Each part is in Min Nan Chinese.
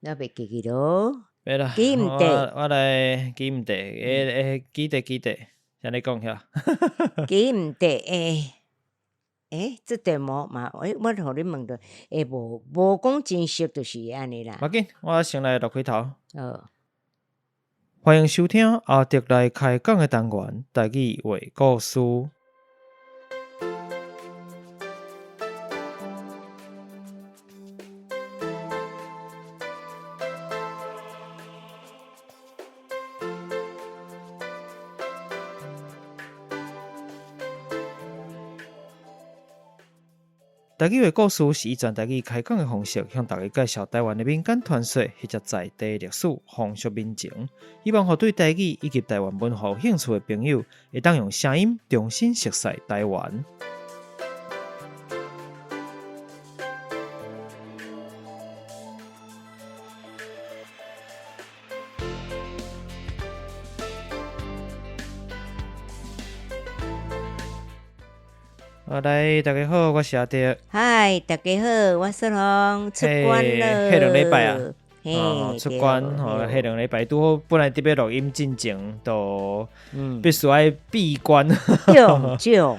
我袂記記囉。袂啦，記毋得。我來記毋得，欸記得記得，按呢講遐。記毋得欸，欸，這題目嘛，欸，我予你問著，欸，無講真熟，就是按呢啦。無要緊，我先來錄開頭。好。歡迎收聽阿德來開講的單元，台語話故事。台語話故事是以全台語開講的方式，向大家介紹台灣的民間傳說或者在地歷史、風俗民情，希望予對台語以及台灣文化有興趣的朋友，會當用聲音重新熟悉台灣。啊，來，大家好，我是阿德。嗨，大家好，我是龍，出關了。彼2禮拜啊，哦，出關吼，彼2禮拜拄好，本來佇欲錄音進前，都必須愛閉關。中獎。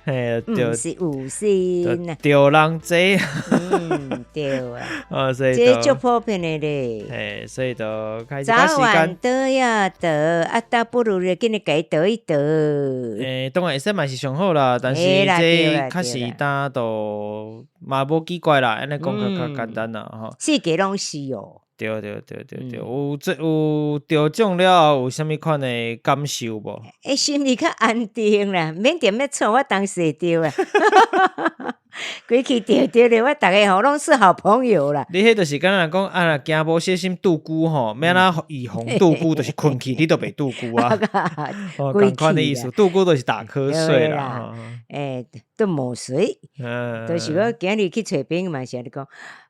嘿，對，毋是有心啊，著人濟，嗯，對啊，哦，所以這足普遍的咧，嘿，所以就開始早晚都要得，啊，倒不如就緊去共伊得一得。欸，當然會使嘛是上好啦，但是這確實當都嘛無奇怪啦，按呢講較較簡單啦，吼。四界攏是哦。對對對對對，有這有著獎了後有啥物款的感受無？欸，心裡較安定啦，免踮咧吵，我當時會著啊。規氣著著咧，我逐个吼攏是好朋友啦。你彼就是敢若人講啊，若驚無小心拄龜吼，欲按怎預防拄龜，就是睏去，你都袂拄龜啊。哦，仝款的意思，拄龜就是打瞌睡啦。欸，都無睡。就是我今日去揣朋友嘛是按呢講。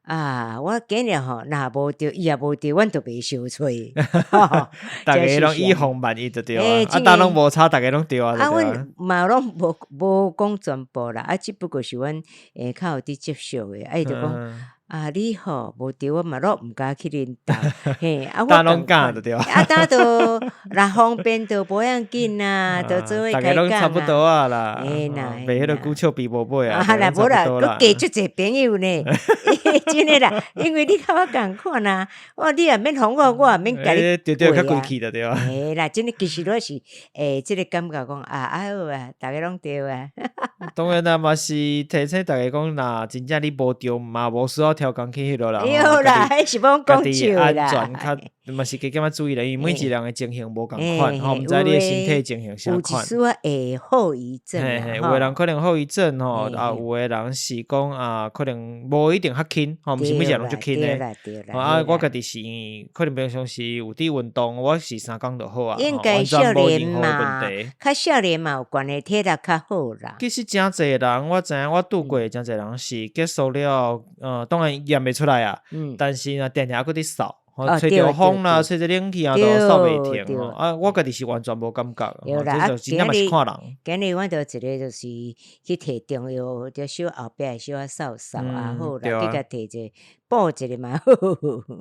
啊！我今日吼，若無著，伊也無著，阮就袂相揣。逐家攏以防萬一就對啊，啊，當攏無差，逐家攏著啊。啊，阮嘛攏無講全部啦，啊，只不過是阮會較有佇接觸的，啊，伊就講。啊，你吼無著，我嘛攏毋敢去恁兜。嘿，啊，我當攏敢就對啊。啊，當都若方便就無要緊啊，就做伙逐家攏差不多啊啦。嘿啦，袂彼個龜笑鱉無尾啊。啊啦，無啦，閣加足濟朋友呢。真的啦，因為你佮我仝款啊，我你也免防我，我也免共你對對，較規氣就對啊。嘿啦，真的其實我是欸，這個感覺講啊，啊好啊，逐家攏著啊。當然啦，嘛是提醒逐家講，若真正你無著嘛，無需要刁工去彼落啦。對啦，彼是罔講笑啦。安全較嘛是加減仔注意啦，因為每一個人的情形無仝款，吼，毋知你的身體情形啥款。有一絲仔會後遺症。嘿嘿，有的人可能後遺症吼，啊，有的人是講啊，可能無一定較輕，吼，毋是每一個人攏足輕的。啊，我家己是可能平常時有佇運動，我是3工就好啊，應該完全無任何問題。較少年嘛有關係，體力較好啦。其實誠濟人，我知影我拄過誠濟人是結束了，當然驗袂出來啊，但是若定定猶閣佇嗽，吹著風啦，吹著冷氣啊，都嗽袂停。啊，我家己是完全無感覺，這就真正嘛是看人。今日阮就一個就是去提中藥，就小後壁小可嗽嗽啊好啦，去共提一下補一下嘛好。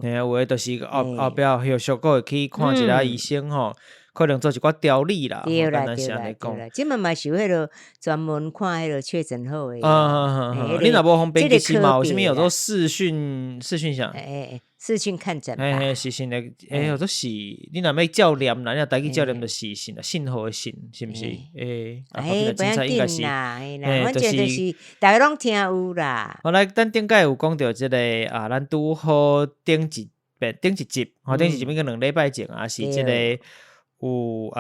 嘿啊，有的就是後後壁後續閣會去看一下醫生吼。可能做一寡調理啦，對啦對啦對啦，這馬嘛是有彼個專門看彼個確診後的。啊，你若無方便，其實嘛有啥物叫做視訊視訊啥？欸，視訊看診。嘿嘿，視訊的，欸，叫做視，你若欲照念啦，你若台語照念就視訊啦，信號的信，是毋是？欸，欸，不要緊啦，嘿啦，反正就是逐家攏聽有啦。好來，咱頂擺有講著這個啊，咱拄好頂一頂一集，吼，頂一集應該2禮拜前啊，是這個。有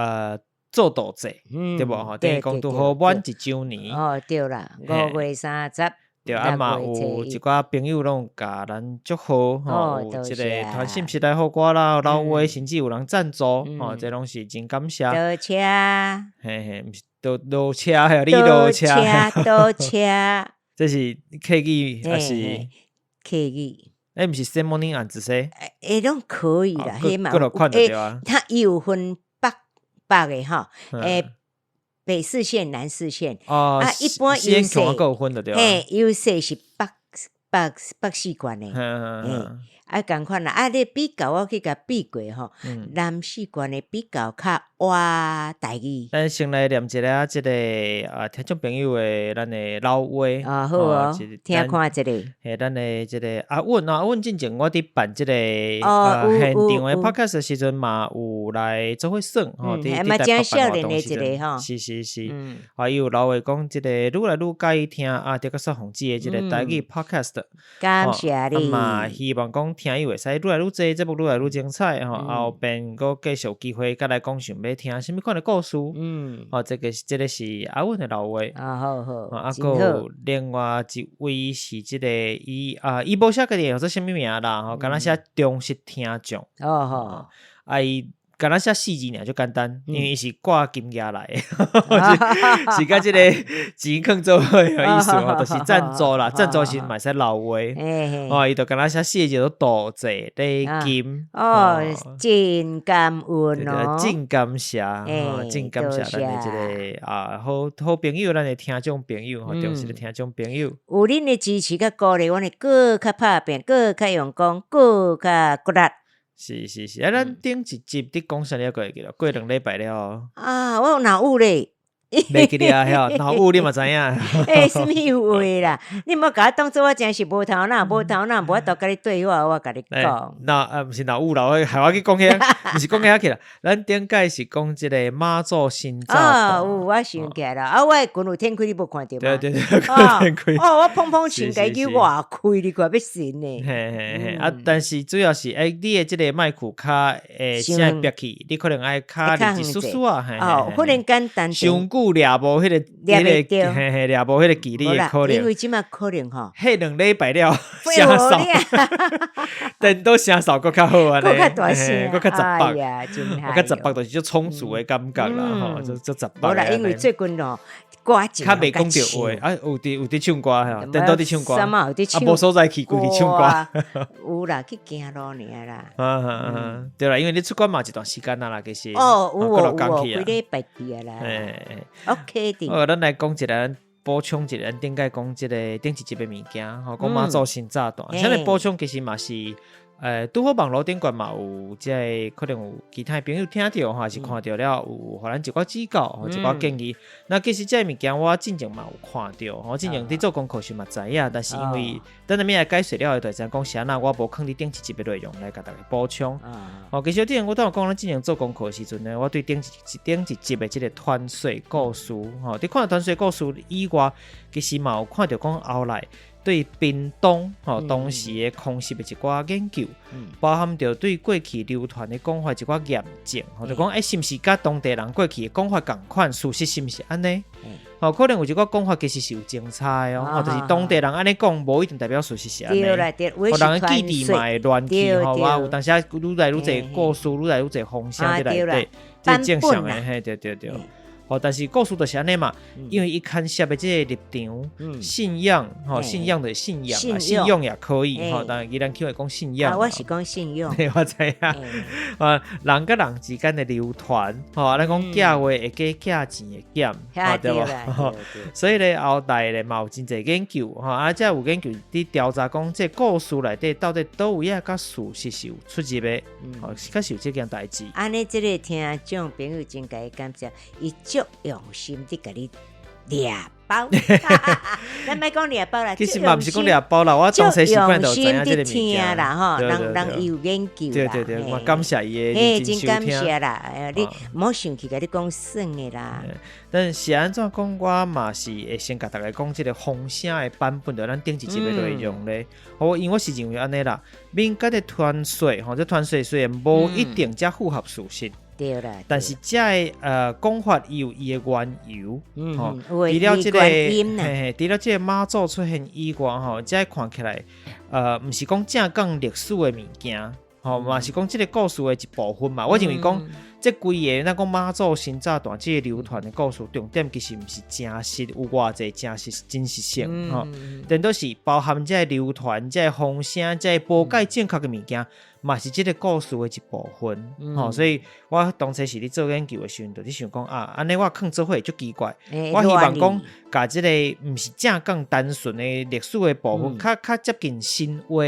做道節，對無吼？等於講拄好滿一週年。哦，對啦，5月30。對啊嘛，有一寡朋友攏有共咱祝賀吼，有這個傳信息來予我啦，老有的甚至有人贊助，吼，這攏是真感謝。多謝。嘿嘿，毋是落落車，你落車。多謝。這是客語還是？客語。欸，毋是什麼你按子說？欸，攏可以啦，彼嘛有。欸，它有分北北的吼，欸，北四縣、南四縣。啊，一般優勢。嘿，優勢是北北北四縣的。嘿，啊，仝款啦，啊，你比較我去共比過吼，南四縣的比較較倚台語。咱先來念一下這個啊，聽眾朋友的咱的老話。啊，好哦，聽看一下。嘿，咱的這個阿允啊，阿允進前我佇辦這個啊現場的 podcast 的時陣嘛，有來做伙耍吼，佇佇台北辦活動時陣，是是是，啊，伊有留話講這個愈來愈佮意聽啊，這個雪鳳姊的這個台語 podcast，感謝你。啊嘛，希望講聽友會使愈來愈濟，節目愈來愈精彩吼，後邊閣繼續有機會閣來講想欲聽啥物款的故事，哦，這個是阿允的老話。啊，好好，啊，閣有另外一位是這個伊啊，伊無寫家己叫做啥物名啦，吼，敢若寫忠實聽眾。哦吼，啊伊敢若寫四字爾，足簡單，因為伊是掛金額來的，是佮這個錢囥做伙的意思吼，就是贊助啦，贊助時嘛會使留話，哦，伊就敢若寫四個字叫做多謝禮金。哦，真感恩哦，真感謝，真感謝咱的這個啊好好朋友，咱的聽眾朋友，吼，忠實的聽眾朋友。有恁的支持佮鼓勵，阮會閣較拍拚，閣較用功，閣較骨力。是是是，啊，咱頂一集佇講啥你猶閣會記得？過兩禮拜了。啊，我有腦霧咧。袂記得啊，遐腦霧你嘛知影？欸，啥物話啦？你莫共我當做我真是無頭腦，無頭腦，無法度共你對話，我共你講。那啊，毋是腦霧啦，我害我去講遐，毋是講遐去啦。咱頂擺是講這個媽祖新炸哦，有，我想起來啦。啊，我的裙有展開，你無看著嗎？對對對，有展開。哦，我砰砰穿家己外開，你看欲神呢。嘿嘿嘿，啊，但是主要是欸，你的這個麥克較會聲會煏去，你可能愛較離一絲絲啊。哦，忽然間單傷久掠無彼個，彼個，嘿嘿，掠無彼個距離的可能。因為這馬可能吼，彼兩禮拜了，聲掃，電腦聲掃閣較好按呢，閣較大聲，閣較十八，閣較十八就是足充足的感覺啦，吼，足足十八。無啦，因為最近哦，歌較袂講著話，啊，有佇唱歌吼，電腦佇唱歌，啊，無所在去，規去唱歌。有啦，去行路爾啦。啊啊啊！對啦，因為你出國嘛一段時間啊啦，其實。哦，有哦有哦，幾禮拜去啊啦。OK 的。哦，咱來講一個，補充一個，咱頂擺講這個頂一集的物件，吼，講媽祖新炸彈。啥物補充其實嘛是，拄好網路頂懸嘛有這個，可能有其他的朋友聽著，還是看著了，有予咱一寡指教，一寡建議。那其實這個物件我進前嘛有看著，我進前佇做功課時嘛知影，但是因為等下面來解釋了後，就知影講是按怎，我無囥佇頂一集的內容來共大家補充。哦，其實之前我拄有講，咱進前做功課的時陣呢，我對頂一集的這個傳說故事，吼，佇看傳說故事以外，其實嘛有看著講後來對屏東吼當時的空襲的一寡研究，包含著對過去流傳的講法一寡驗證，吼，就講欸，是毋是佮當地人過去的講法仝款？事實是毋是按呢？吼，可能有一寡講法其實是有爭差的哦，吼，就是當地人按呢講，無一定代表事實是按呢。予人的記憶嘛會亂去吼，啊，有當時啊，愈來愈濟故事，愈來愈濟風聲佇內底，這正常的，嘿，對對對。吼，但是故事就是按呢嘛，因為伊牽涉的這個立場、信仰，吼，信仰的信仰啊，信用也可以，吼，但宜蘭腔會講信仰。啊，我是講信用。我知影。啊，人佮人之間的流傳，吼，咱講寄話會加寄錢會減，對無？所以咧，後來咧嘛有真濟研究，吼，啊，這有研究佇調查講，這故事內底到底佗位仔佮事實是有出入的，吼，確實有這件代誌。按呢，這個聽眾朋友真共伊感謝，伊足用心佇共你掠包，咱莫講掠包啦，其實嘛毋是講掠包啦，我當時習慣就知影這個物件啦，吼，人人伊有研究啦，對對對，我感謝伊的認真收聽。真感謝啦，你莫生氣，共你講耍的啦。但是按怎講，我嘛是會先共大家講這個風聲的版本，就咱頂一集的內容咧。好，因為我是認為按呢啦，民間的傳說，吼，這傳說雖然無一定遮符合事實。對啦，但是這个講法伊有伊的緣由，吼，除了這個，嘿嘿，除了這個媽祖出現以外，吼，這个看起來，毋是講正講歷史的物件，吼，嘛是講這個故事的一部分嘛。我認為講，這規個咱講媽祖新炸彈這個流傳的故事，重點其實毋是真實有偌濟真實真實性，吼，顛倒是包含這個流傳、這個風聲、這個無蓋正確的物件。嘛是這个故事的一部分，吼，所以我當初是咧做研究的時陣，就咧想講啊，按呢我囥做伙足奇怪，我希望講共這个毋是正講單純的歷史的部分，較較接近神話，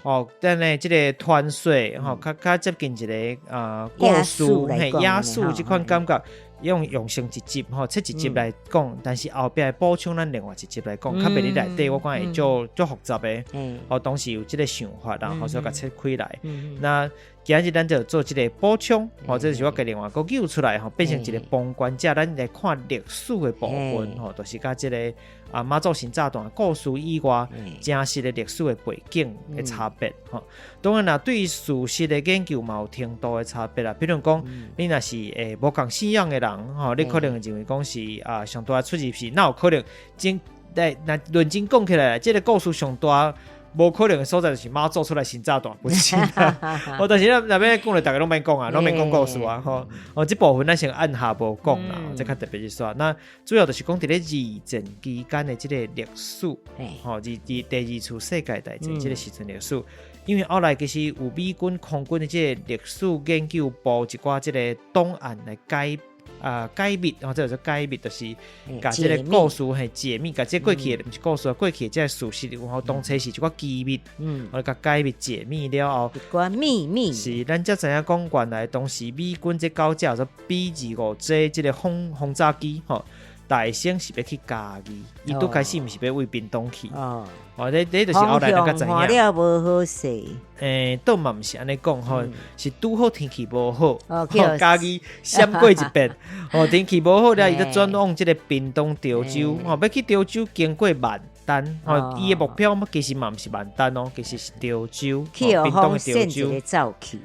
哦，等呢這个傳說，吼，較較接近一个啊故事，嘿，野史這款感覺。用用成一集吼，切一集來講，但是後壁補充咱另外一集來講，較袂佇內底，我感覺會足足複雜的。哦，當時有這个想法啦，所以共切開來。那今日咱就做這个補充，吼，這是我共另外閣揪出來吼，變成一个旁觀者，咱來看歷史的部分，吼，就是佮這个啊媽祖神炸彈的故事以外，真實的歷史的背景的差別，吼。當然啦，對事實的研究嘛有程度的差別啦。比如講，你若是無仝信仰的人，吼，你可能會認為講是啊，上大出入是，哪有可能？真來若認真講起來，這个故事上大無可能的所在就是媽祖出來神炸彈本身。哦，但是咱若欲講咧，逐个攏免講啊，攏免講故事啊，吼。哦，這部分咱先按下無講啦，這較特別一說。那主要就是講佇咧二戰期間的這个歷史，吼，二二第二次世界大戰這个時陣歷史。因為後來其實有美軍空軍的這个歷史研究部一寡這个檔案來解啊解密，或者說解密，就是共這个故事嘿解密，共這過去的毋是故事，過去的這个事實，然後當初是一寡機密，我共解密解密了後，一寡秘密。是，咱才知影講，原來當時美軍這九架做 B-25J 這个轟炸機，吼，大先是欲去嘉義，伊拄開始毋是欲為屏東去。哦，這這就是後來咱才知影。了無好勢。倒嘛毋是按呢講吼，是拄好天氣無好，嘉義閃過一遍，哦，天氣無好了，伊就轉往這个屏東潮州，吼，欲去潮州經過萬丹，吼，伊的目標其實嘛毋是萬丹哦，其實是潮州，屏東的潮州。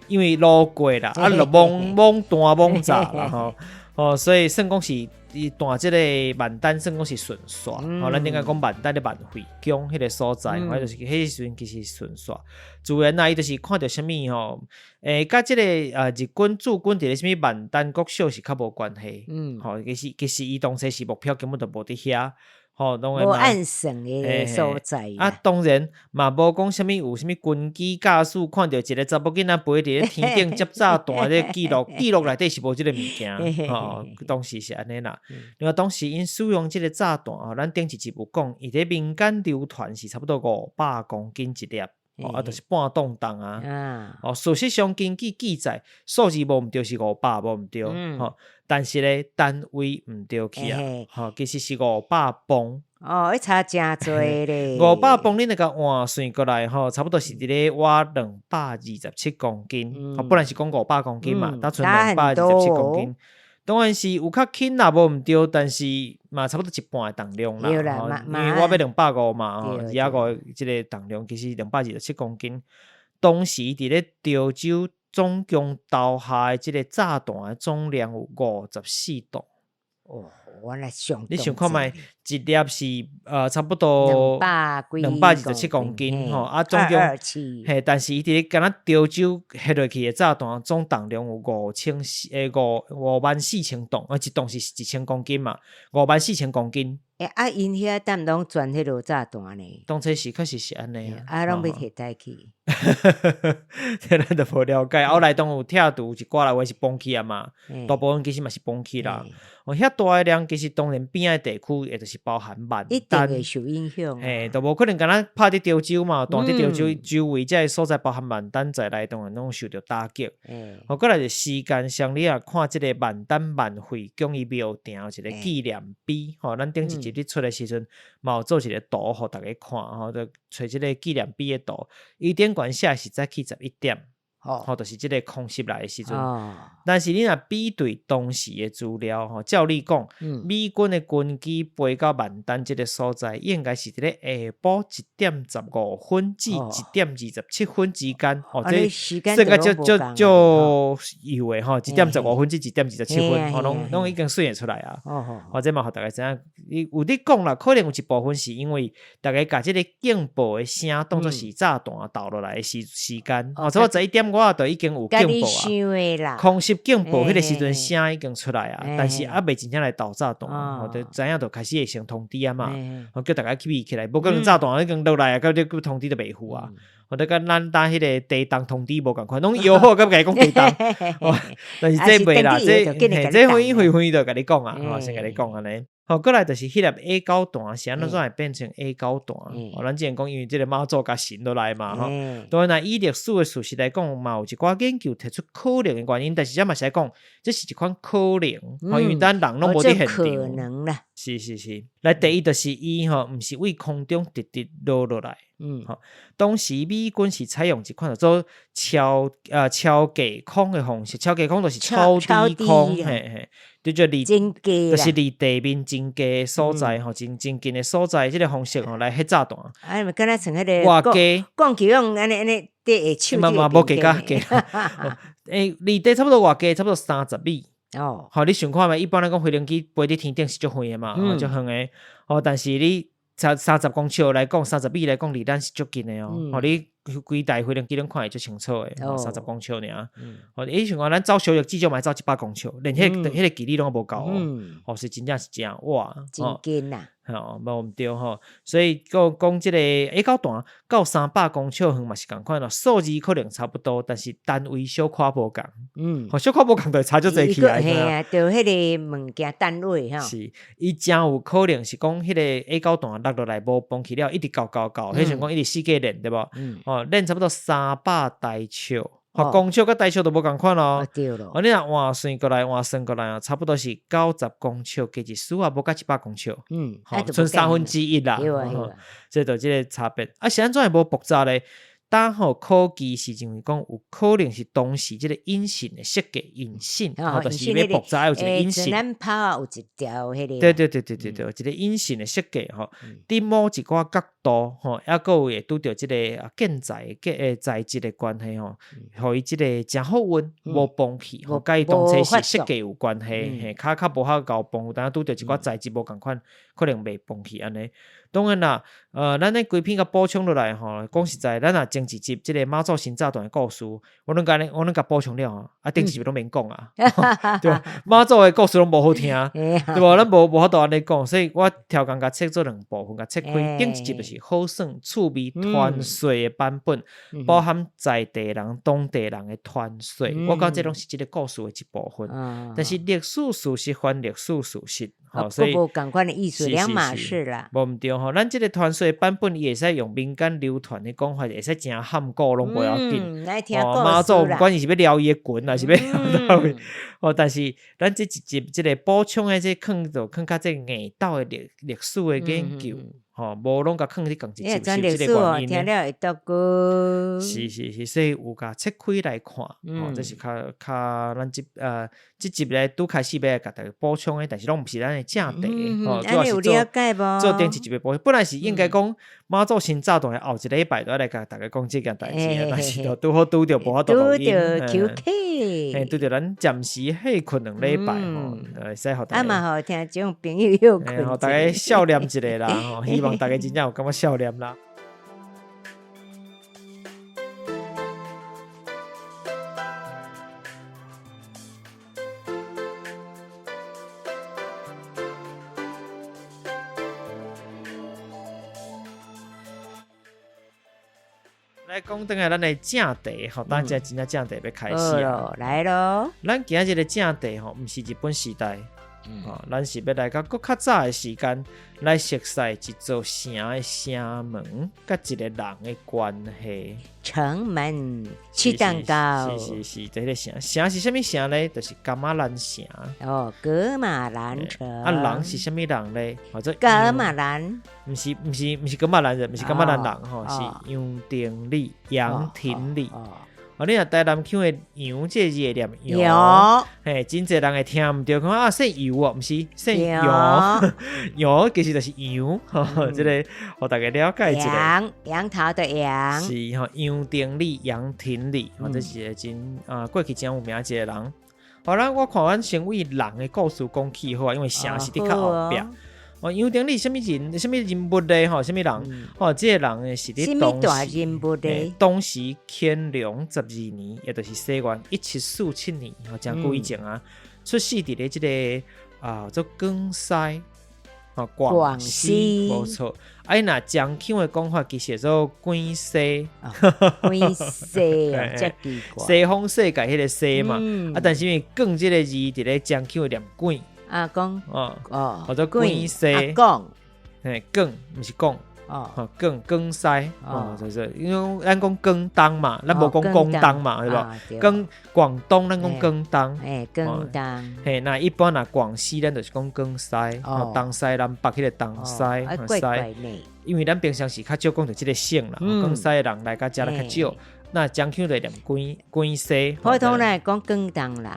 因為路過啦，啊，就罔罔斷罔炸啦，吼，哦，所以算講是。伊斷這个萬丹算講是順線，吼，咱頂下講萬丹的萬惠宮彼个所在，或就是彼時陣其實順線。自然啊，伊就是看著啥物吼，佮這个日軍駐軍佇咧啥物萬丹國小是較無關係，吼，其實其實伊當初是目標根本就無佇遐。吼，攏無按算的所在。啊，當然嘛，無講啥物有啥物軍機駕駛看著一个查某囡仔飛佇咧天頂接炸彈這個記錄，記錄內底是無這个物件，吼，當時是按呢啦。另外當時𪜶使用這个炸彈吼，咱頂一集有講，伊佇民間流傳是差不多500公斤一粒，哦，啊，就是半噸重啊。哦，事實上根據記載，數字無毋對是五百，無毋對，吼。但是咧，單位毋對去啊，吼，其實是500磅。哦，彼差誠濟咧。500磅，你若共換算過來吼，差不多是佇咧倚227公斤。哦，本來是講500公斤嘛，搭賰227公斤。當然是有較輕啦，無毋對，但是嘛差不多一半的重量啦。因為我欲250嘛，吼，二仔五這个重量其實227公斤。當時佇咧潮州總共投下的這个炸彈的總量有54噸。哦，原來上你想看覓，一粒是差不多227公斤吼，啊總共嘿，但是伊佇咧敢若潮州彼落去的炸彈總重量有五千四五五萬四千噸，啊一噸是1000公斤嘛，54,000公斤。欸，啊，𪜶遐踮攏全彼落炸彈呢？當初是確實是按呢啊，啊，攏欲提佗去？這咱就無了解。後來當有拆除一寡啦，有的是崩去啊嘛，大部分其實嘛是崩去啦。哦，遐大的量其實當然邊仔的地區，會就是包含萬丹，一定會受影響。嘿，都無可能敢若拍佇潮州嘛，彈佇潮州周圍這个所在，包含萬丹在內，當然攏受著打擊。哦，過來就時間上，你若看這个萬丹萬惠宮伊廟埕有一个紀念碑，吼，咱頂一集咧出的時陣，嘛有做一个圖予逐家看，吼，就揣這个紀念碑的圖，伊頂懸寫是早起11點。吼，就是這个空襲來的時陣。但是你若比對當時的資料，吼，照理講，美軍的軍機飛到萬丹這个所在，應該是佇咧下晡1點15分至1點27分之間。吼，這算較足足足幼的吼，1點15分至1點27分，吼，攏攏已經算會出來啊。或者嘛，予逐家知影，伊有咧講啦，可能有一部分是因為逐家共這个警報的聲當做是炸彈投落來的時時間，哦，差不多11點外。我就已經有警報啊，空襲警報彼個時陣聲已經出來啊，但是猶未真正來投炸彈，吼，就知影就開始會先通知啊嘛，吼，叫逐家去避起來，無可能炸彈已經落來啊，到你通知都袂赴啊。我咧佮咱搭彼個地動通知無仝款，攏搖好佮共伊講地動，但是這袂啦，這這遠遠遠就共你講啊，吼，先共你講按呢。好，過來就是彼粒矮狗彈是按怎會變成矮狗彈？哦，咱之前講因為這個媽祖共神落來嘛，吼。當然啦，以歷史的事實來講，嘛有一寡研究提出可能的原因，但是這嘛是愛講，這是一款可能，吼，因為咱人攏無佇現場。是是是，來第一就是伊吼，毋是對空中直直落落來。吼，當時美軍是採用一款叫做超超低空的方式，超低空就是超低空，嘿嘿，就就離就是離地面真低的所在吼，真真近的所在，這个方式吼來彼炸彈。啊，咪敢若像彼个外低，鋼球用按呢按呢佇下手。嘛嘛無低較低，欸，離地差不多偌低，差不多30米。哦，吼，你想看覓？一般來講，飛行機飛佇天頂是足遠的嘛，足遠的。吼，但是你30公尺來講，30米來講，離咱是足近的哦。吼，你規台飛行機攏看會足清楚的，30公尺爾。吼，你想看咱走小翼至少嘛走100公尺，連彼個彼個距離攏無夠哦。吼，是真正是誠倚，真近啊。吼，無毋對吼，所以講講這個矮狗彈到300公尺遠嘛是仝款咯，數字可能差不多，但是單位小可無仝。吼，小可無仝就會差足濟起來。嘿啊，就彼个物件單位吼。是，伊誠有可能是講彼個矮狗彈落落來無崩去了，一直到到到，彼像講一直四界練對無？吼，練差不多300台尺。吼，公尺佮台尺都無仝款咯。對咯。哦，你若換算過來，換算過來啊，差不多是90公尺，加一絲仔無到100公尺。吼，賰1/3啦。對啊對啊。這就這個差別。啊，是按怎會無爆炸咧？當吼科技是認為講有可能是當時這個引信的設計引信，吼，就是欲爆炸有一個引信。咱炮有一條彼個。對對對對對對，一個引信的設計吼，佇某一寡角度吼，猶閣有會拄著這個建材建材質的關係吼，予伊這個誠好運無崩去，吼，佮伊當初是設計有關係，嘿，較較無法𠢕崩，有當拄著一寡材質無仝款，可能袂崩去按呢。當然啦，咱咧規篇共補充落來吼，講實在，咱若前一集這個媽祖神炸彈的故事，我攏共你，我攏共補充了吼，啊，頂一集攏免講啊，對吧？媽祖的故事攏無好聽，對無？咱無無法度按呢講，所以我超工共切做兩部分，共切開。頂一集就是好耍趣味傳說的版本，包含在地人、當地人的傳說，我感覺這攏是這個故事的一部分。但是歷史事實還歷史事實。吼，所以無仝款的意思，兩碼事啦。無毋對吼，咱這個傳說版本伊會使用民間流傳的講法，會使誠譀古攏無要緊。哦，媽祖毋管伊是欲撩伊的裙，還是欲佗位，哦，但是咱這一集這個補充的這囥就囥較這硬道的歷歷史的研究。吼，無攏共囥佇仝一集，是這個原因。聽了會得閣。是是是，所以有共切開來看，吼，這是較較咱這這集咧拄開始欲來共大家補充的，但是攏毋是咱的正題，吼，主要是做做頂一集的補充。本來是應該講媽祖神炸彈的後一禮拜就愛來共大家講這件代誌，但是就拄好拄著無法度錄音，拄著休克，嘿，拄著咱暫時歇睏兩禮拜吼，會使予大家。啊嘛予聽眾朋友歇睏，予大家笑臉一下啦，吼，希望大家真正有感覺笑臉啦。來講轉來咱的正題吼，等下真正正題欲開始啊！來囉，咱今日的正題吼，毋是日本時代。吼，咱是欲來到閣較早的時間，來熟悉一座城的城門佮一個人的關係。城門七層高，是是是，這个城，城是啥物城咧？就是噶瑪蘭城。哦，噶瑪蘭城。啊，人是啥物人咧？或者噶瑪蘭？毋是毋是毋是噶瑪蘭人，毋是噶瑪蘭人吼，是楊廷禮、楊廷禮。哦，你若台南腔的楊這個字會念楊，嘿，真濟人會聽毋著，講啊姓楊哦，毋是姓楊，楊其實就是楊，吼，這個予大家了解一下。楊，楊桃的楊。是吼，楊廷禮、楊廷禮，吼，這是一個真啊過去誠有名一個人。好啦，我看阮先為人的故事講起好啊，因為城是佇較後壁。哦，楊廷禮啥物人？啥物人物咧？吼，啥物人？哦，這個人是佇當時，當時乾隆12年，也就是西元1747年，吼，誠久以前啊，出世佇咧這個啊，做廣西，吼，廣西，無錯。啊，若漳腔的講法，其實做廣西，廣西哦，遮奇怪。西方世界彼個西嘛，啊，但是因為廣這個字佇咧漳腔會念廣。啊，講哦哦，或者廣西，講，嘿，廣毋是講，哦，廣廣西，哦，就是因為咱講廣東嘛，咱無講廣東嘛，對無？廣廣東咱講廣東，嘿，廣東，嘿，那一般若廣西，咱就是講廣西，哦，東西南北彼個東西，西，因為咱平常時較少講著這個省啦，廣西的人來到遮較少，那漳腔就念廣廣西，普通來講廣東人。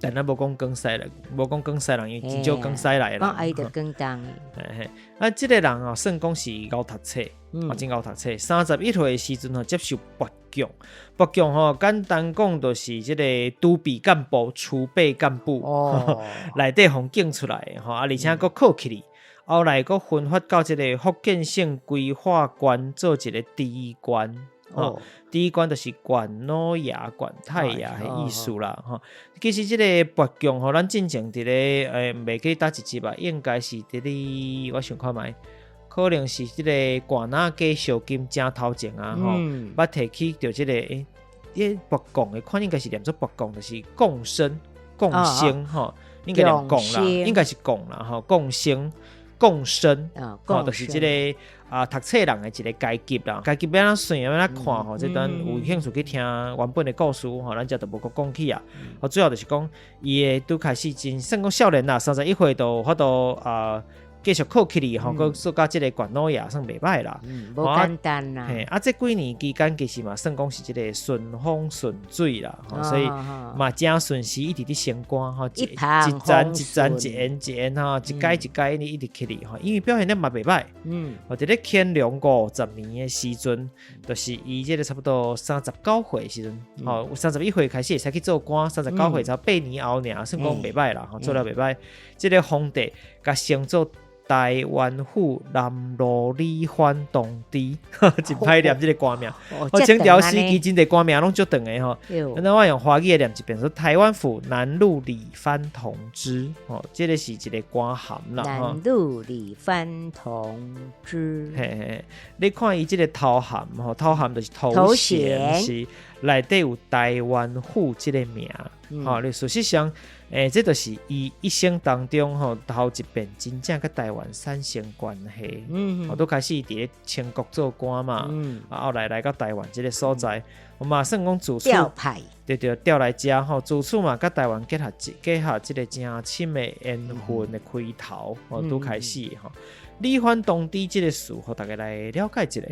但咱無講廣西人，無講廣西人，因為真少廣西來的人。講愛著廣東。嘿嘿，啊，這個人哦，算講是𠢕讀冊，啊，真𠢕讀冊。31歲的時陣吼，接受拔將，拔將吼，簡單講就是這個儲備幹部、儲備幹部，內底予揀出來的吼，啊，而且閣考起去，後來閣分發到這個福建省歸化縣做一個知縣。哦，知縣就是縣老爺、縣太爺的意思啦。吼，其實這個拔將吼，咱進前佇咧欸，袂記佗一集吧，應該是佇咧我想看覓，可能是這個館仔街燒金正頭前啊，吼，捌提起著這個欸，這拔將的款應該是念做拔貢，就是貢生、貢生吼，應該念貢啦，應該是貢啦，吼，貢生。貢生，吼，就是這個啊，讀冊人的一個階級啦。階級欲按怎算，欲按怎看吼？這段有興趣去聽原本的故事吼，咱遮就無閣講起啊。哦，主要就是講，伊的拄開始真算講少年啦，31歲就有法度啊。繼續考起去吼，閣做甲這個縣老爺算袂䆀啦，無簡單啦。嘿，啊，這幾年期間其實嘛算講是這個順風順水啦，所以嘛誠順時一直佇升官吼，一層一層一緣一緣吼，一階一階呢一直起去吼，因為表現得嘛袂䆀。哦，佇咧乾隆50年的時陣，就是伊這個差不多39歲的時陣，吼，31歲開始會使去做官，39歲才8年後爾，算講袂䆀啦，吼，做了袂䆀。這個皇帝共升做臺灣府南路理藩同知，真歹念這個官名。哦，清朝時期真濟官名攏足長的吼。那我用華語來念一遍，說臺灣府南路理藩同知，哦，這個是一個官銜啦。南路理藩同知。嘿嘿，你看伊這個頭銜吼，頭銜就是頭銜，是內底有臺灣府這個名。吼，你事實上。欸，這就是伊一生當中吼頭一遍真正佮臺灣產生關係。哦，拄開始佇咧清國做官嘛，啊，後來來到臺灣這個所在，我嘛算講自此調派，對對，調來遮吼，自此嘛佮臺灣結合結合這個誠深的緣分的開頭，哦，拄開始吼。理藩同知這個事，予大家來了解一下。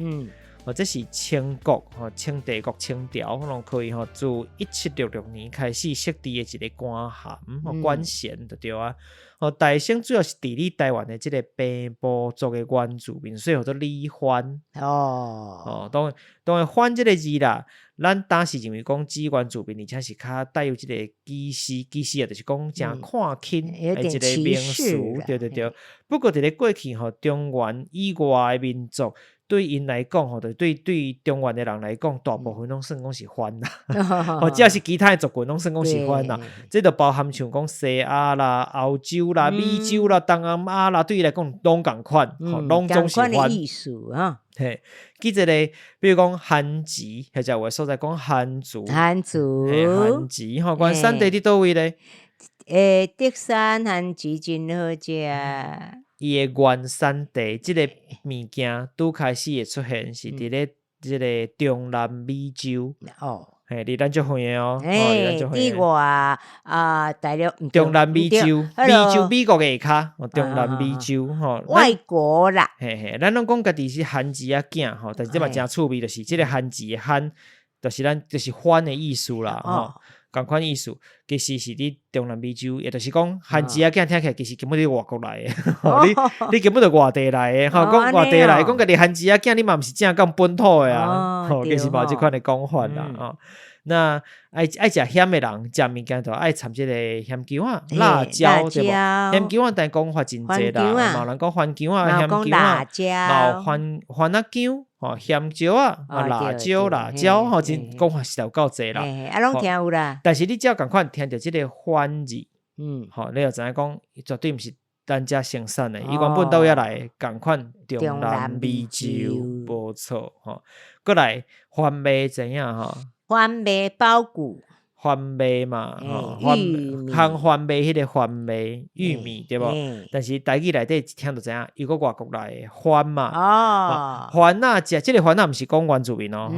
哦，這是清國吼，清帝國、清朝攏可以吼，自1766年開始設置的一個官銜、官銜就對啊。哦，大省主要是治理臺灣的這個平埔族的原住民，所以號做理藩。哦，當當然藩這個字啦，咱當時認為講指原住民，而且是較帶有這個歧視，歧視啊，就是講誠看輕的一個名詞，對對對。不過佇咧過去吼，中原以外的民族，對𪜶來講吼，就對對中原的人來講，大部分攏算講是番啦。哦，只要是其他的族群，攏算講是番啦。這就包含像講西亞啦、歐洲啦、美洲啦、東南亞啦，對伊來講攏仝款，吼，攏總是番。意思啊。嘿，記一個，比如講番薯，或者有的所在講番薯。番薯。番薯吼，原產地佇佗位咧？欸，竹山番薯真好食。伊的原產地，這個物件拄開始會出現，是佇咧這個中南美洲。嘿，離咱足遠的哦。欸，佇外啊，大陸。中南美洲，美洲美國的下跤，中南美洲吼。外國啦。嘿嘿，咱攏講家己是番薯仔囝吼，但是這嘛誠趣味，就是這個番薯的番，就是咱就是番的意思啦，吼，仝款意思。其實是佇中南美洲，也就是講番薯仔囝聽起來其實根本佇外國來的，吼，你根本就外地來的，吼，講外地來，講家己番薯仔囝，你嘛毋是正港本土的啊，吼，其實嘛有這款的講法啦，吼。那愛食鹹的人，食物件就愛摻這個鹹薑仔、辣椒，對無？鹹薑仔但講法真濟啦，嘛有人講番薑仔、鹹薑仔，嘛有番番仔薑、吼鹹椒仔、啊辣椒、辣椒，吼，真講法實在有夠濟啦。啊，攏聽有啦。但是你只要仝款聽著這個番字，吼，你就知影講，絕對毋是咱遮生產的，伊原本佗位來，仝款中南美洲，無錯，吼。閣來番麥知影吼？番麥包谷，番麥嘛，吼，番烘番麥彼個番麥玉米對無？但是台語內底一聽就知影，伊閣外國來的番嘛，番仔食，這個番仔毋是講原住民哦，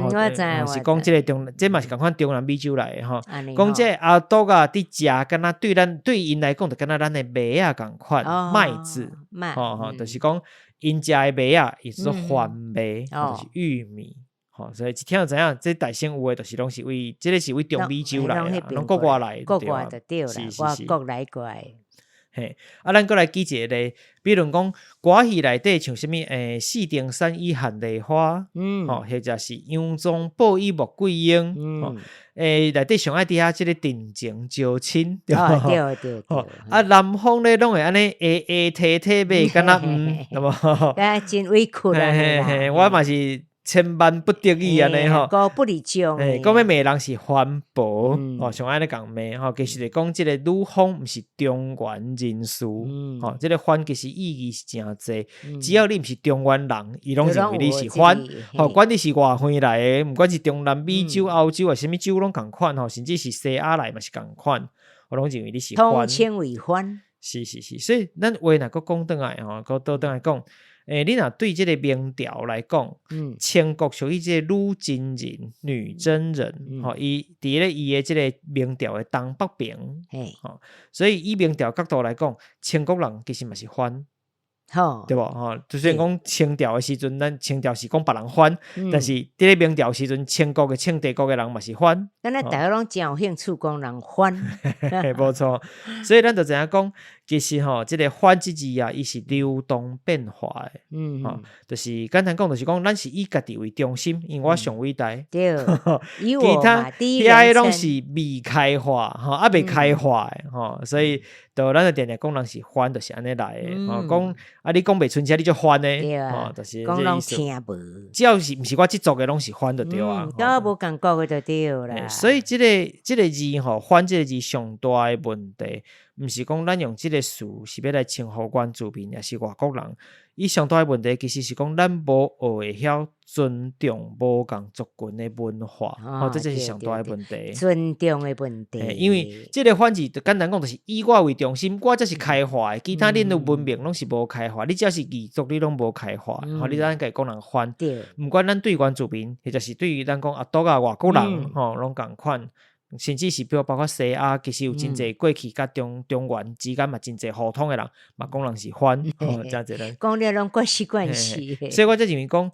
是講這個中，這嘛是仝款中南美洲來的吼。講這個阿啄仔佇食，敢若對咱對𪜶來講，就敢若咱的麥仔仝款，麥子，吼吼，就是講𪜶食的麥仔，伊叫做番麥，就是玉米。吼，所以一聽就知影，這台生有的，就是攏是為，這個是為中美洲來的，攏國外來的，國外就對啦，外國來過來。嘿，啊，咱閣來舉一個例，比如講歌戲內底像啥物，四定山與韓麗花，吼，或者是楊宗保與穆桂英，吼，內底上愛佇遐這個定情招親，對無？對對對。啊，男方咧攏會按呢下下提提馬，敢若毋，對無？啊，真委屈啊！嘿嘿，我嘛是。千萬不得已按呢吼，高不離將。講欲罵人是番婆，吼，上愛按呢共罵吼，其實是講這個女方毋是中原人士，吼，這個番其實意義是誠濟，只要你毋是中原人，伊攏認為你是番，吼，管你是外遠來的，毋管是中南美洲、歐洲啊，啥物洲攏仝款吼，甚至是西亞來嘛是仝款，我攏認為你是番。統稱為番。是是是，所以咱話若閣講轉來吼，閣倒轉來講。你若對這個明朝來講，清國屬於這個女真人、女真人，吼，伊佇咧伊的這個明朝的東北邊，吼，所以以明朝角度來講，清國人其實嘛是番，對無？吼，就算講清朝的時陣，咱清朝是講別人番，但是佇咧明朝時陣，清國的清帝國的人嘛是番。咱咧大家攏誠有興趣講人番，無錯，所以咱就知影講。其實吼，這個番這字啊，伊是流動變化的，吼，就是簡單講，就是講，咱是以家己為中心，因為我上偉大，對，其他遐個攏是未開化，吼，猶未開化的，吼，所以就咱就定定講人是番，就是按呢來的，吼，講啊，你講袂出聲，你就番的，吼，就是這個意思。只要是毋是我這族的，攏是番就對啊，都無仝國的就對啦。所以這個這個字吼，番這個字上大的問題。毋是講咱用這個詞是欲來稱呼原住民，抑是外國人。伊上大的問題其實是講咱無學會曉尊重無仝族群的文化，吼，這才是上大的問題。尊重的問題。因為這個番字就簡單講，就是以我為中心，我才是開化的，其他恁的文明攏是無開化。你只要是異族，你攏無開化，吼，你咱家講人番。毋管咱對原住民，或者是對於咱講阿啄仔外國人，吼，攏仝款。甚至是比如包括西亞，其實有真濟過去佮中原之間嘛，真濟互通的人，嘛講人是番，吼，誠濟人。講了攏關係關係。所以我才認為講，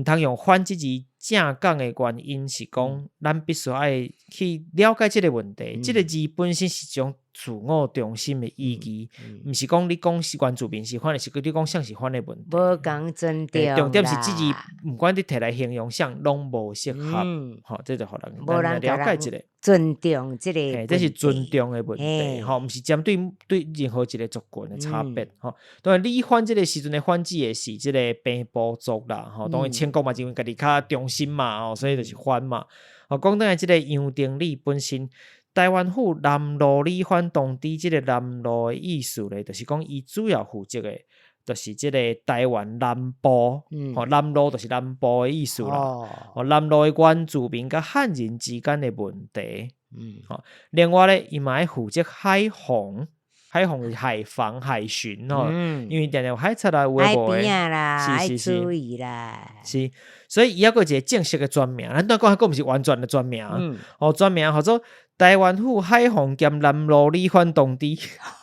毋通用番這字正講的原因是講，咱必須愛去了解這個問題。這個字本身是一種自我中心的意義，毋是講你講是原住民是番，是你講啥是番的問題。無仝尊重。重點是這字，毋管你提來形容啥，攏無適合。吼，這就予人來了解一下。尊重這個，這是尊重的問題，吼，毋是針對對任何一個族群的差別，吼。當然，理番這個時陣的番指的是這個平埔族啦，吼。當然，清國嘛，認為家己較中心嘛，吼，所以就是番嘛。吼，講轉來這個楊廷禮本身，台灣府南路理番同知這個南路的意思咧，就是講伊主要負責的，就是這個台灣南部，吼，南路就是南部的意思啦。吼，南路的原住民佮漢人之間的問題。吼，另外咧，伊嘛愛負責海防，海防是海防、海巡吼，因為定定有海賊啊，有的無的，是是是，注意啦，是，所以伊猶閣有一個正式的專名，咱拄仔講，閣毋是完全的專名，吼，專名號做台灣府海防兼南路理番同知，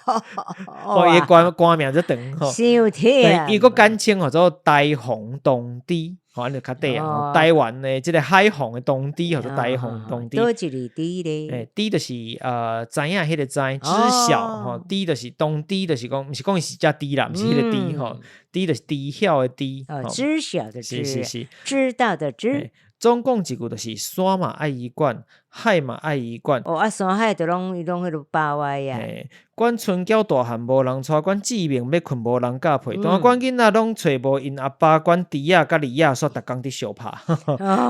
吼，伊的官名足長吼，伊閣簡稱號做台防同知。吼，按呢較短啊。臺灣的這个海防的同知，號做台防同知。佗一个知咧？欸，知就是知影彼个知，知曉吼，知就是同知，就是講，毋是講伊是隻豬啦，毋是彼个知吼，知就是知曉的知。哦，知曉的知，是是是，知道的知。總共一句就是山嘛愛伊管，海嘛愛伊管。哦，啊，山海就攏伊攏彼落包圍啊。嘿，管春嬌大漢無人帶，管志明欲睏無人佮陪，但管囡仔攏揣無𪜶阿爸，管豬仔佮鯉仔煞逐工佇相拍，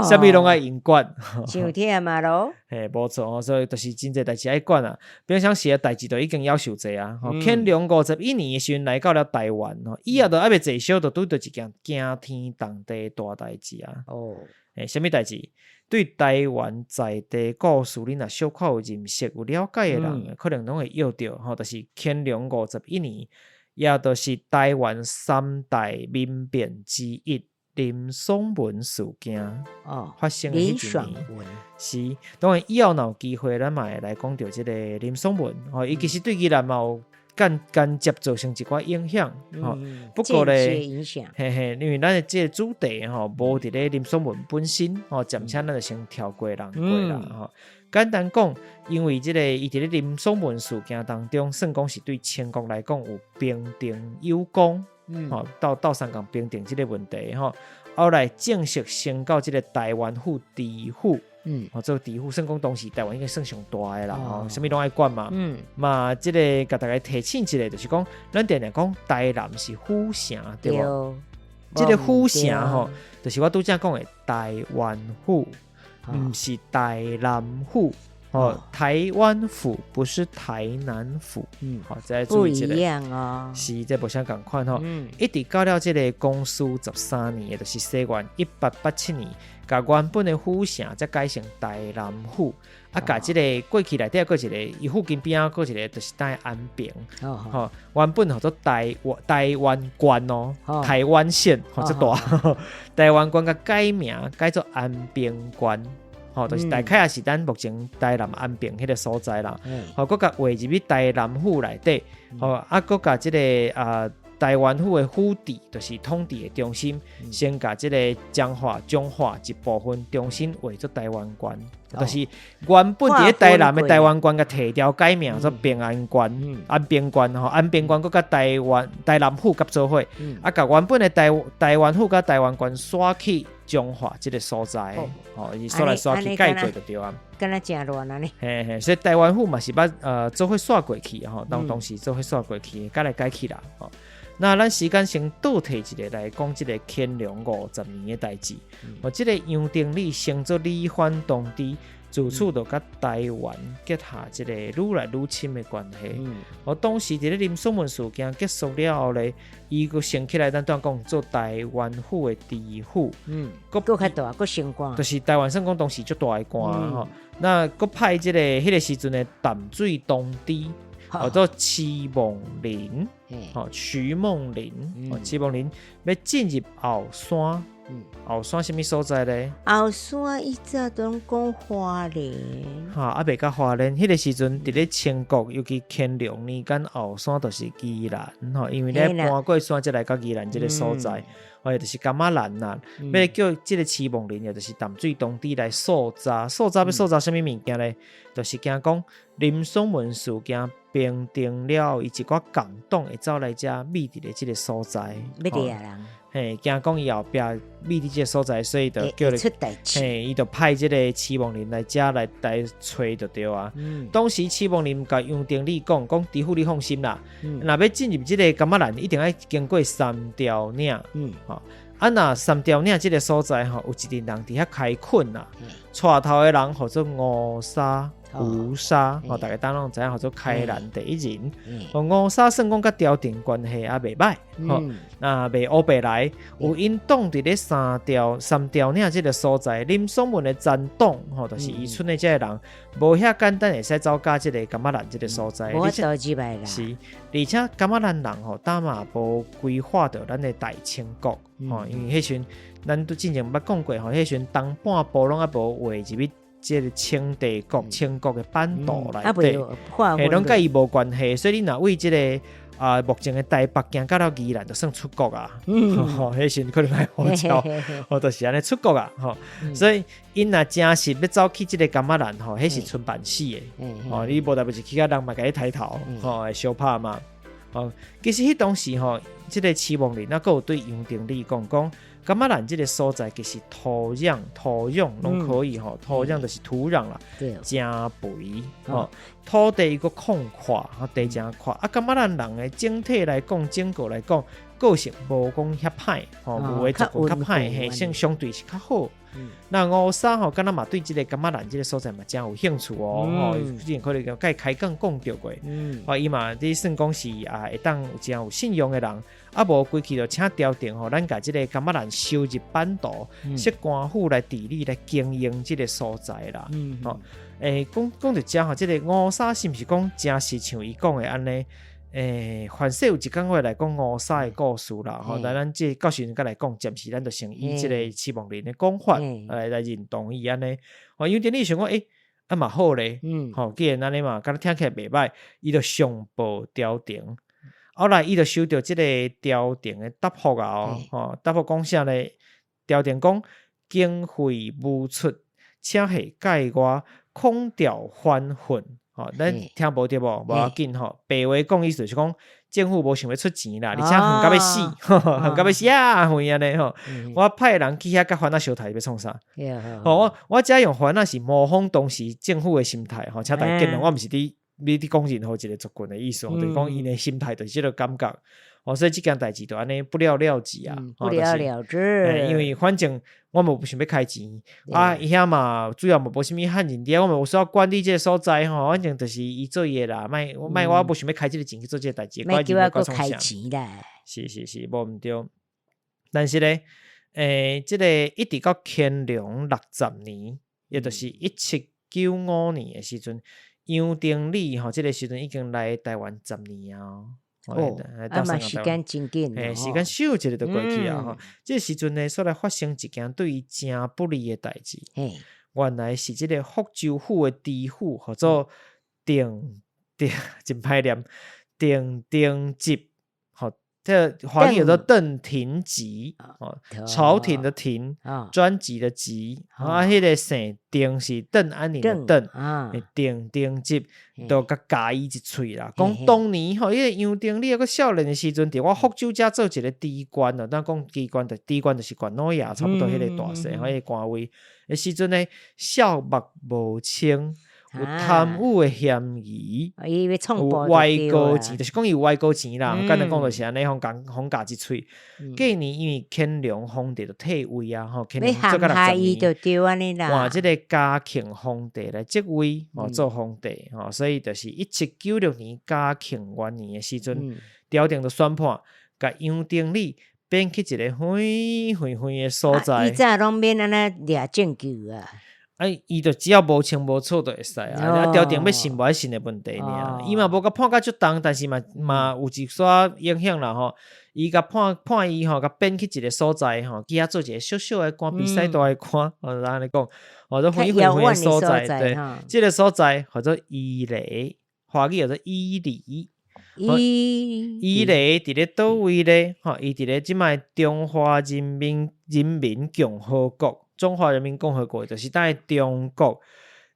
啥物攏愛𪜶管。傷忝啊囉。嘿，無錯哦，所以就是真濟代誌愛管啊。平常時的代誌就已經枵受濟啊。乾隆51年的時陣來到了臺灣吼，以後都猶未坐小，就拄著一件驚天動地的大代誌啊。哦。欸，啥物代誌？對臺灣在地故事，你若小可有認識、有了解的人，可能攏會臆著吼，就是乾隆五十一年，也就是臺灣三大民變之一林爽文事件發生的彼一年。是，當然以後若有機會，咱嘛會來講著這个林爽文吼，伊其實對宜蘭嘛有間間接造成一寡影響，吼。不過咧，嘿嘿，因為咱的這个主題吼，無佇咧林爽文本身，吼，暫且咱就先跳過人過啦，吼。簡單講，因為這个伊佇咧林爽文事件當中，算講是對清國來講有平定有功，吼，鬥相共平定這个問題，吼。後來正式升到這个臺灣府知府。吼，做知府算講當時臺灣應該算上大的啦，吼，啥物攏愛管嘛。嘛，這个共大家提醒一下，就是講，咱定定講台南是府城，對無？這个府城吼，就是我拄才講的臺灣府，毋是台南府。哦，臺灣府不是台南府。好，再注意一下。不一樣哦。是，這無啥仝款吼。一直到了這个光緒13年，也就是西元1887年，共原本的府城才改成台南府。啊，共這个過去內底閣一个，伊附近邊仔閣一个，就是佇安平。吼，原本號做臺灣縣哦，臺灣縣，吼，這大。臺灣縣共改名改做安平縣。吼，就是大概也是咱目前台南安平彼个所在啦。吼，閣共劃入去台南府內底。吼，啊，閣共這个啊臺灣府的府治，就是統治的中心，先共這个彰化、彰化一部分重新劃做臺灣縣，就是原本佇咧台南的臺灣縣，共提掉改名做平安縣、安平縣吼，安平縣閣佮臺灣台南府合做伙，啊，共原本的臺灣府佮臺灣縣徙去彰化這个所在，吼，伊徙來徙去改過就對啊。敢若誠亂按呢。嘿嘿，所以臺灣府嘛是捌做伙徙過去吼，當時做伙徙過去，改來改去啦，吼。那咱時間先倒退一下來講，這个乾隆五十年的代誌。哦，這个楊廷禮升做理藩同知，自此就佮臺灣結下這个愈來愈深的關係。哦，當時佇咧林爽文事件結束了後咧，伊閣升起來，咱拄講做臺灣府的知府。閣較大，閣升官。就是臺灣算講當時足大的官吼。那閣派這个彼个時陣的淡水同知，號做徐夢麟，吼徐夢麟，徐夢麟欲進入後山，後山啥物所在咧？後山以前攏講花蓮，哈，猶未到花蓮，彼个時陣佇咧清國，尤其乾隆年間，後山就是宜蘭，吼，因為咧搬過山才來到宜蘭這个所在，哦，就是柑仔蘭啦。欲叫這个徐夢麟，也就是淡水同知來搜查，搜查欲搜查啥物物件咧？就是驚講林爽文事件平定了後，伊一寡共黨會走來遮覕佇咧這个所在，欲掠人。嘿，驚講伊後壁覕佇這个所在，所以就叫咧，出代誌。嘿，伊就派這个徐夢麟來遮來來揣就對啊。當時徐夢麟共楊廷禮講，講知府你放心啦，若欲進入這个柑仔蘭，一定愛經過三條嶺。吼，啊，若三條嶺這个所在吼，有一陣人佇遐開墾啦，帶頭的人號做吳沙。吳沙，吼，大家當攏知影，號做開蘭第一人。哦，吳沙算講佮朝廷關係也袂䆀，吼，那袂烏白來，有𪜶擋佇咧三條嶺這个所在，林爽文的殘黨，吼，就是伊賰的這个人，無遐簡單會使走佮這个柑仔蘭這个所在。無法度入來啦。是，而且柑仔蘭人吼，膽嘛無歸化著咱的大清國，吼，因為彼時陣咱拄之前捌講過，吼，彼時陣東半部攏猶無劃入去。這个清帝國、清國的版圖內底，嘿，攏佮伊無關係，所以你若為這个啊，目前的台北行到了宜蘭就算出國啊，吼，彼時陣可能愛護照，吼，就是按呢出國啊，吼，所以𪜶若誠實欲走去這个噶瑪蘭吼，彼是賰辦死的，吼，你無代誌去共人嘛共你刣頭，吼，會相拍嘛，吼，其實彼當時吼，這个徐夢麟啊，閣有對楊廷禮講講，噶瑪蘭這个所在其實土壤土壤攏可以吼，土壤就是土壤啦，誠肥吼，土地閣曠闊，地誠闊啊。噶瑪蘭人的整體來講，整個來講，個性無講遐歹吼，有的族群較歹，嘿，相相對是較好。那吳沙吼，敢若嘛對這个噶瑪蘭這个所在嘛誠有興趣哦，吼，之前可能共伊開講講著過，哦，伊嘛佇算講是啊，會當誠有信用的人，啊無規氣就請朝廷吼，咱共這个噶瑪蘭收入版圖，設官府來治理來經營這个所在啦，吼，欸，講講著遮吼，這个吳沙是毋是講誠實像伊講的按呢？欸，凡勢有一工我會來講吳沙的故事啦，吼，但咱這到時陣閣來講，暫時咱就先以這個徐夢麟的講法來來認同伊按呢。吼，楊廷禮想講，欸，啊嘛好咧，吼，既然按呢嘛，敢若聽起來袂䆀，伊就上報朝廷。後來伊就收著這個朝廷的答覆啊，吼，答覆講啥咧？朝廷講經費無出，請下界外，恐調藩憤。吼，咱聽無著無？無要緊吼。白話講意思就是講，政府無想欲出錢啦，而且遠甲欲死，遠甲欲死啊，遠按呢吼。我派人去遐共番仔相刣欲創啥？吼，我遮用番仔是模仿當時政府的心態吼，請大家見諒，我毋是佇你佇講任何一个族群的意思，就是講𪜶的心態就是這个感覺。哦，所以這件代誌就按呢不了了之啊，不了了之。因為反正我嘛無想欲開錢，啊，伊遐嘛主要嘛無啥物漢人佇遐，我嘛無需要管理這个所在吼，反正就是伊做伊的啦，莫莫我無想欲開這个錢去做這个代誌，莫叫我閣開錢啦。是是是，無毋對。但是咧，欸，這个一直到乾隆60年，也就是1795年的時陣，楊廷禮吼，這个時陣已經來台灣十年啊。哦，啊嘛時間真緊，欸，時間咻一下就過去啊！吼，這个時陣呢，煞來發生一件對伊誠不利的代誌。原來是這个福州府的知府，號做鄧鄧，真歹念，鄧廷吉，吼，這個華語叫做鄧廷吉，吼，朝廷的廷，專輯的輯，啊，彼个姓鄧是鄧安寧的鄧，鄧廷吉就共咬伊一喙啦。講當年吼，彼个楊廷禮猶閣少年的時陣，佇我福州遮做一个知縣啊，咱講知縣就知縣就是縣老爺，差不多彼个大細，彼个官位的時陣呢，數目無清，有貪污的嫌疑，有歪高錢，就是講伊有歪高錢啦。簡單講就是按呢，予人予咬一喙。隔年因為乾隆皇帝就退位啊，吼，乾隆做甲60年，換這个嘉慶皇帝來即位，吼，做皇帝，吼，所以就是1796年嘉慶元年的時陣，朝廷就宣判，共楊廷禮貶去一个遠遠遠的所在。以前攏免按呢掠證據啊。啊，伊就只要無清無楚就會使啊。啊，朝廷欲信無愛信的問題爾。伊嘛無共判甲足重，但是嘛嘛有一寡影響啦吼。伊共判判伊吼，共貶去一个所在吼，去遐做一个小小的官，比屎大的官，哦，按呢講，哦，做遠遠遠的所在，對，這个所在號做伊犁，華語叫做伊犁。伊犁佇咧佗位咧？吼，伊佇咧這擺中華人民人民共和國。中華人民共和國就是佇中國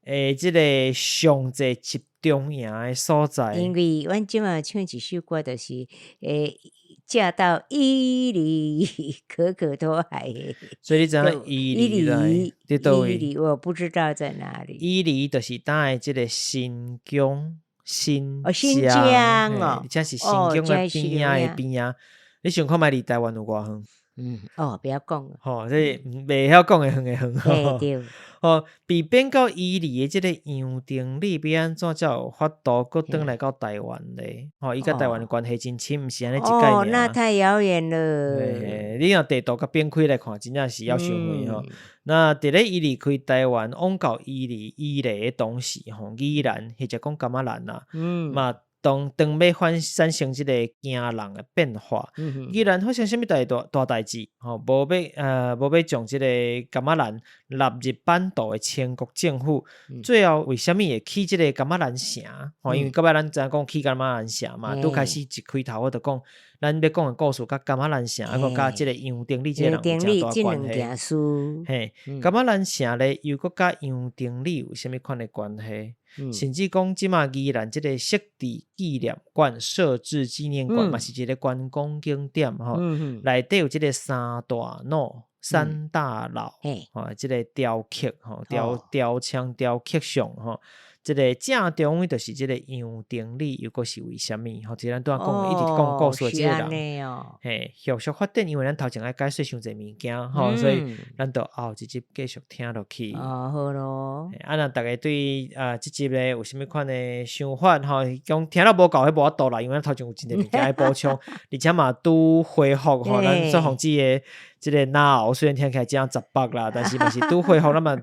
的這个上濟集中營的所在。因為阮這馬唱一首歌，就是會嫁到伊犁可可托海。所以你知影伊犁佇佗位？伊犁我不知道在哪裡。伊犁就是佇這个新疆，新新疆哦，而且是新疆的邊仔的邊仔。你想看覓離台灣有偌遠？嗯，哦，不要講。吼，這袂曉講的遠的遠。對。吼，被貶到伊犁的這个楊廷禮，欲按怎才有法度閣轉來到台灣咧？吼，伊佮台灣的關係真親，毋是按呢一概哦，那太遙遠了。嘿，你若地圖共變開來看，真正是猶傷遠吼。那佇咧伊離開台灣，往到伊犁伊犁的同時，吼，宜蘭或者講噶瑪蘭啦，嘛。當當欲反產生這個驚人的變化。宜蘭發生啥物代大大代誌？吼，無欲無欲將這個噶瑪蘭納入版圖的清國政府，最後為啥物會起這個噶瑪蘭城？吼，因為到尾咱知影講起噶瑪蘭城嘛，拄開始一開頭我就講，咱欲講的故事佮噶瑪蘭城，啊閣佮這個楊頂禮這個人有誠大關係。嘿，噶瑪蘭城咧，又閣佮楊頂禮有啥物款的關係？甚至講這馬宜蘭這個釋智紀念館設置紀念館嘛，是一個觀光景點吼。內底有這個三大腦、三大老，吼，這個雕刻吼，雕雕像雕刻像吼。這個正中央就是這個楊頂禮，又閣是為啥物？吼，這咱拄仔講，一直講故事的這個人，嘿，後續發展，因為咱頭前愛解說傷濟物件，吼，所以咱就後一集繼續聽落去。哦，好囉。啊，若逐家對啊這集咧有啥物款的想法？吼，講聽了無夠，彼無法度啦，因為咱頭前有真濟物件愛補充，而且嘛拄恢復吼，咱雪鳳姊的這個腦雖然聽起來誠雜白啦，但是嘛是拄恢復，咱嘛。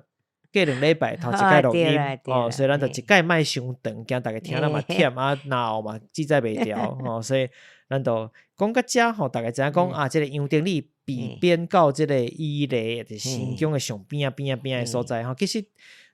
過兩禮拜頭一擺錄音哦，所以咱就一擺莫傷長，驚逐家聽了嘛忝啊，腦嘛記載袂牢吼，所以咱就講到遮吼，逐家知影講啊，這個楊頂禮被貶到這個伊犁，就是新疆的上邊仔邊仔邊仔的所在吼。其實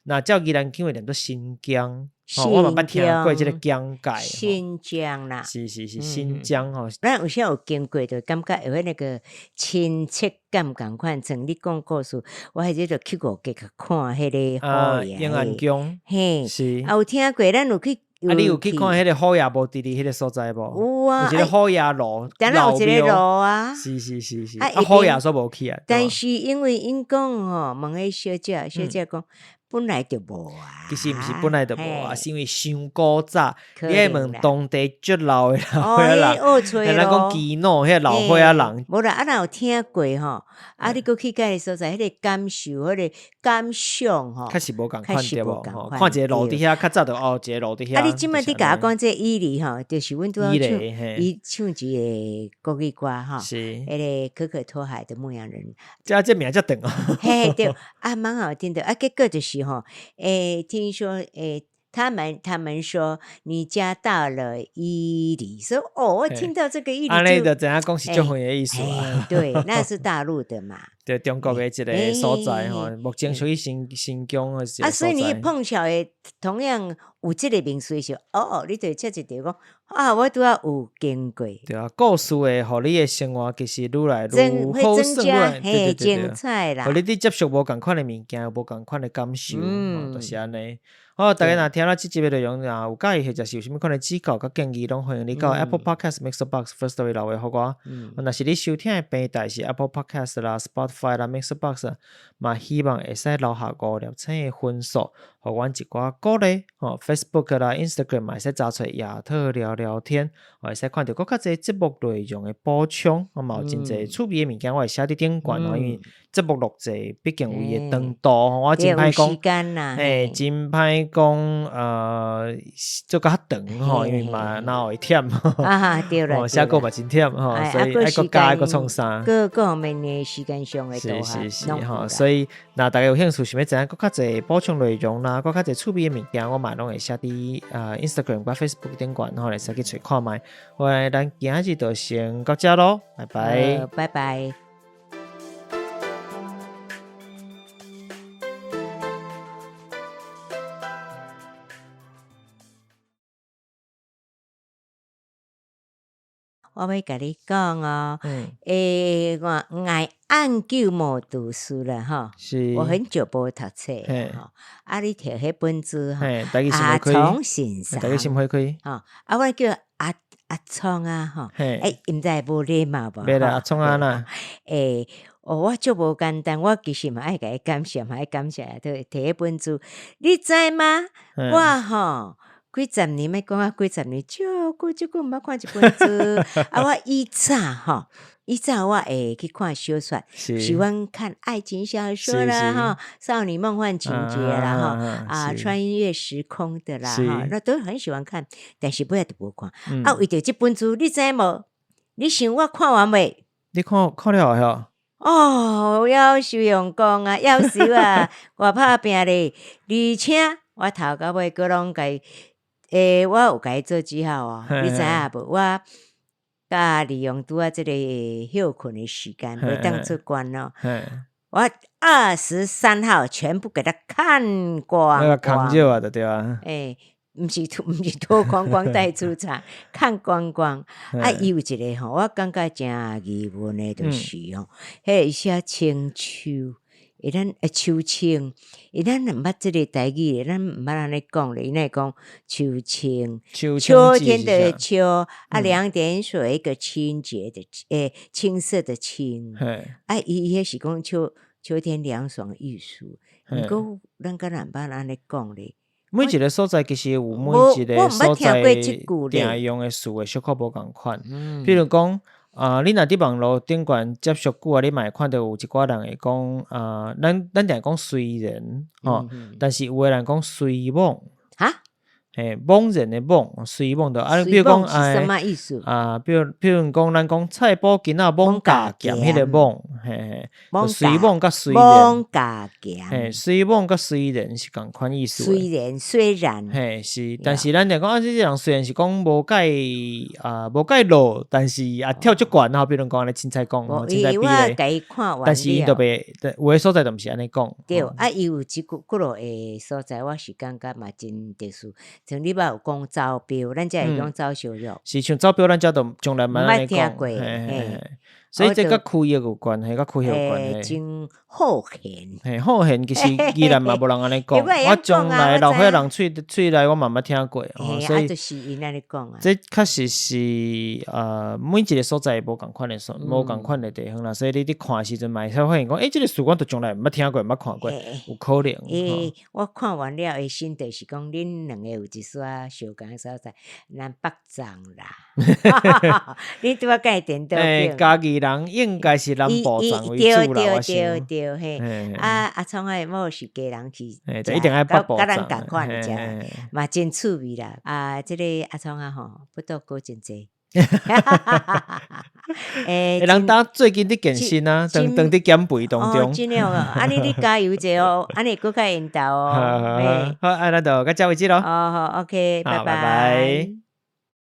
若照宜蘭腔會念做新疆，我嘛捌聽過這個講解。新疆啦，是是是新疆吼。咱有時有經過，就感覺有彼那個親切感仝款，像你講故事，我彼日就去五結看彼個虎爺。永安宮，嘿，是。啊，有聽過，咱有去。啊，你有去看彼個虎爺墓佇彼個所在無？有啊，有一個虎爺爐，當然有一個爐啊。是是是是。啊，虎爺煞無去啊。但是因為𪜶講吼，問彼小姐，小姐講。本來就無啊，其實毋是本來就無啊，是因為傷古早。你愛問當地足老的老歲仔人，咱講耆老，彼個老歲仔人。無啦，啊，若有聽過吼，啊，你閣去彼个所在，彼個感受，彼個感想吼，確實無仝款對無？看一個路佇遐，較早就哦，一個路佇遐。啊，你這擺你共我講這伊犁吼，就是阮拄仔唱，伊唱一个國語歌吼，是，彼个可可托海的牧羊人。這名遮長哦。嘿，對，啊，蠻好聽的，啊，結果就是吼，聽說，他們說你家到了伊犁，說哦，我聽到這個伊犁就，就知影講是足遠的意思啊。對，那是大陸的嘛。對，中國的一個所在吼，目前屬於新新疆的。啊，所以你碰巧會同樣有這個名詞的時候，哦，你就會切一條講，啊，我拄仔有經過。對啊，故事會予你的生活其實愈來愈好耍，嘿，精彩啦。予你佇接觸無仝款的物件，有無仝款的感受，就是按呢。好，逐家若聽了這集的內容，若有佮意或者是有啥物款的指教佮建議，攏歡迎你到 Apple Podcast、Mixerbox、Firstory 留言予我。若是你收聽的平台是 Apple Podcast 啦、Spotify 啦、Mixerbox，嘛希望會使留下五粒星的分數，予阮一寡鼓勵。吼，Facebook 啦、Instagram 嘛會使查揣亞特聊聊天，會使看著閣較濟節目內容的補充，嘛有真濟趣味的物件，我會寫佇頂懸吼，因為節目錄製畢竟有伊的長度，我真歹講，嘿，真歹講，做較長吼，因為嘛腦會忝，啊，對啦，寫稿嘛真忝吼，所以愛閣加愛閣創啥，各各方面的時間上的是是是吼，所以若大家有興趣想欲知影閣較濟補充內容啦，閣較濟趣味的物件，我嘛攏會寫佇Instagram 佮 Facebook 頂懸吼，會使去揣看覓。好，咱今仔日就先到遮囉，拜拜，拜拜。我欲共你講哦，我愛按久無讀書了吼，我很久無讀冊吼。啊，你摕彼本書吼，阿聰先生，台語心開開，吼，啊，我叫阿阿聰啊，吼，毋知無禮貌無？袂啦，阿聰啊啦，哦，我足無簡單，我其實嘛愛共伊感謝，嘛愛感謝，摕彼本書，你知嗎？我吼。幾十年，莫講啊，幾十年，足久足久毋捌看一本書。啊，我以早吼，以早我會去看小說，喜歡看愛情小說啦，吼，少女夢幻情節啦，吼，啊，穿越時空的啦，吼，那都很喜歡看。但是尾仔就無看。啊，為著這本書，你知無？你想我看完未？你看看了未？哦，夭壽用功啊，夭壽啊，我拍拚咧，而且我頭到尾閣攏共伊。欸，我有共伊做記號哦，你知影無？我佮利用拄仔這个歇睏的時間，袂當出關咯。我23號全部給他看光光。空少啊，就對啊。欸，毋是脫光光帶出場，看光光。啊，伊有一個吼，我感覺誠疑問的，就是吼，彼個寫清秋，欸，咱欸秋清，欸，咱毋捌這個台語，咱毋捌按呢講咧，𪜶會講秋清，秋天的秋，啊，兩點水一個清潔的，欸，青色的青。啊，伊彼是講秋天涼爽藝術，毋過咱敢若毋捌按呢講咧。每一個所在其實有每一個所在定用的詞會小可無仝款。比如講，啊，你若佇網路頂懸接觸久啊，你嘛會看著有一寡人會講，啊，咱定講雖然，吼，但是有的人講雖罔。哈？嘿，罔然的罔，雖罔著啊，比如講，是啥物意思？啊，比如講，咱講菜脯羹仔罔加鹹，彼個罔，嘿嘿，雖罔佮雖然，罔加鹹，嘿，雖罔佮雖然是仝款意思。雖然雖然，嘿是，但是咱定講啊，這個人雖然是講無介啊，無介老，但是啊跳足懸吼，比如講按呢凊彩講，凊彩比咧，但是𪜶就袂，有的所在就毋是按呢講。對，啊，伊有一幾幾落个所在，我是感覺嘛真特殊。像你捌有講招標，咱遮會講走燒肉。是像招標，咱遮都從來毋捌按呢講。聽過，嘿。所以這佮區域有關係，佮區域有關係。真好閒。嘿，好閒其實宜蘭嘛無人按呢講，我從來老歲人喙喙內我嘛毋捌聽過。所以就是𪜶按呢講啊。這確實是每一個所在無仝款的所，無仝款的地方啦，所以你佇看的時陣嘛會使發現講，欸，這個詞我都從來毋捌聽過，毋捌看過，有可能。欸，我看完了的心得是講，恁兩个有一絲仔相仝的所在，南北藏啦。你拄仔佮伊顛倒。欸，嘉義人應該是南部藏為主啦，我想。對對對，嘿。啊，阿創仔的某是家人去，一定愛北部佮咱仝款的食，嘛真趣味啦。啊，這個阿創仔吼，腹肚閣真濟。欸，人呾最近佇健身啊，當當佇減肥當中。真的哦，按呢你加油者哦，按呢會閣較緣投哦。好，按呢就到這為止囉。哦，好，OK，拜拜。